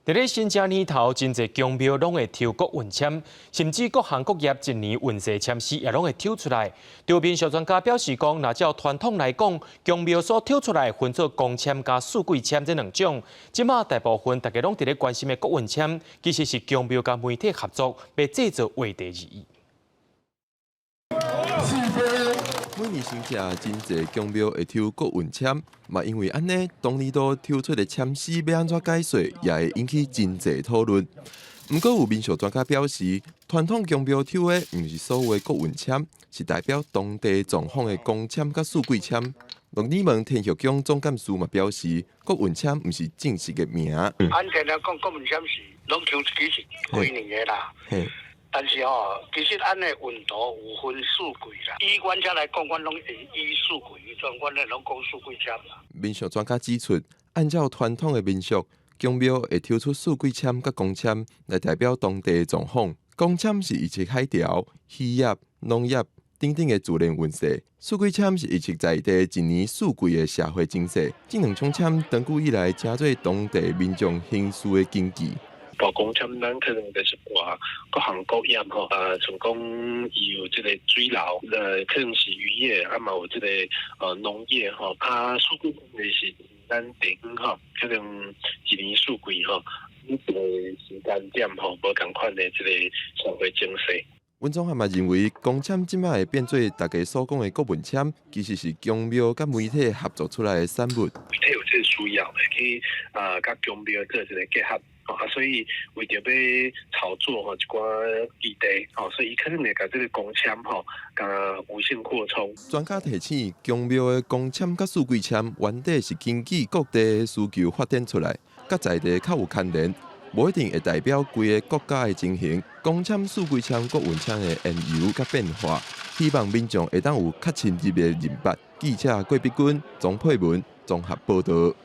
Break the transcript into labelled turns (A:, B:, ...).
A: 佇咧新正年頭，真濟宮廟攏會抽國運籤，甚至各行各業一年運勢籤詩也攏會抽出來。著民俗專家表示講，若照傳統來講，宮廟所抽出來分做公籤佮四季籤這兩種。這馬大部分大家攏佇咧關心的國運籤，其實是宮廟佮媒體合作，欲製造話題而已。
B: 每年新正真濟宮廟會抽國運籤，嘛因為按呢，當年度抽出的籤詩欲按怎解說，也會引起真濟討論。毋過有民俗專家表示，傳統宮廟抽的毋是所謂國運籤，是代表當地狀況的公籤佮四季籤。鹿耳門天后宮總幹事嘛表示，國運籤毋是正式的名。
C: 按正來講，國運籤是攏抽一支是幾年的啦。但是吼，其實按呢運途有分四季啦。以阮遮來講，阮攏會以四季，所以阮咧攏講四季籤啦。
B: 民俗專家指出，按照傳統的民俗，宮廟會抽出四季籤佮公籤來代表當地的狀況。公籤是預測海潮、漁業、農業等等的自然運勢；四季籤是預測在地一年四季的社會情勢。這兩種籤長久以來成做當地民眾行事的根據。
D: 大公籤咱可能就是掛各行各業吼，像講伊有這個水流，可能是漁業，啊嘛有這個農業吼，啊四季就是咱地方吼，可能一年四季吼，每一個時間點吼，無仝款的這個社會情勢。
B: 阮總還嘛認為，公籤這馬會變做大家所講的國運籤，其實是宮廟佮媒體合作出來的產物。
D: 媒體有這個需要，會去佮宮廟做一個結合。啊，所以為著欲炒作吼一寡議題，吼，所以伊可能會共這個公籤吼，共無限擴充。
B: 專家提醒，宮廟的公籤佮四季籤，原底是根據各地的需求發展出來，佮在地較有牽連，無一定會代表規个國家的情形。公籤、四季籤、國運籤的緣由佮變化，希望民眾會當有較深入的認捌。記者郭碧君、鍾佩文綜合報導。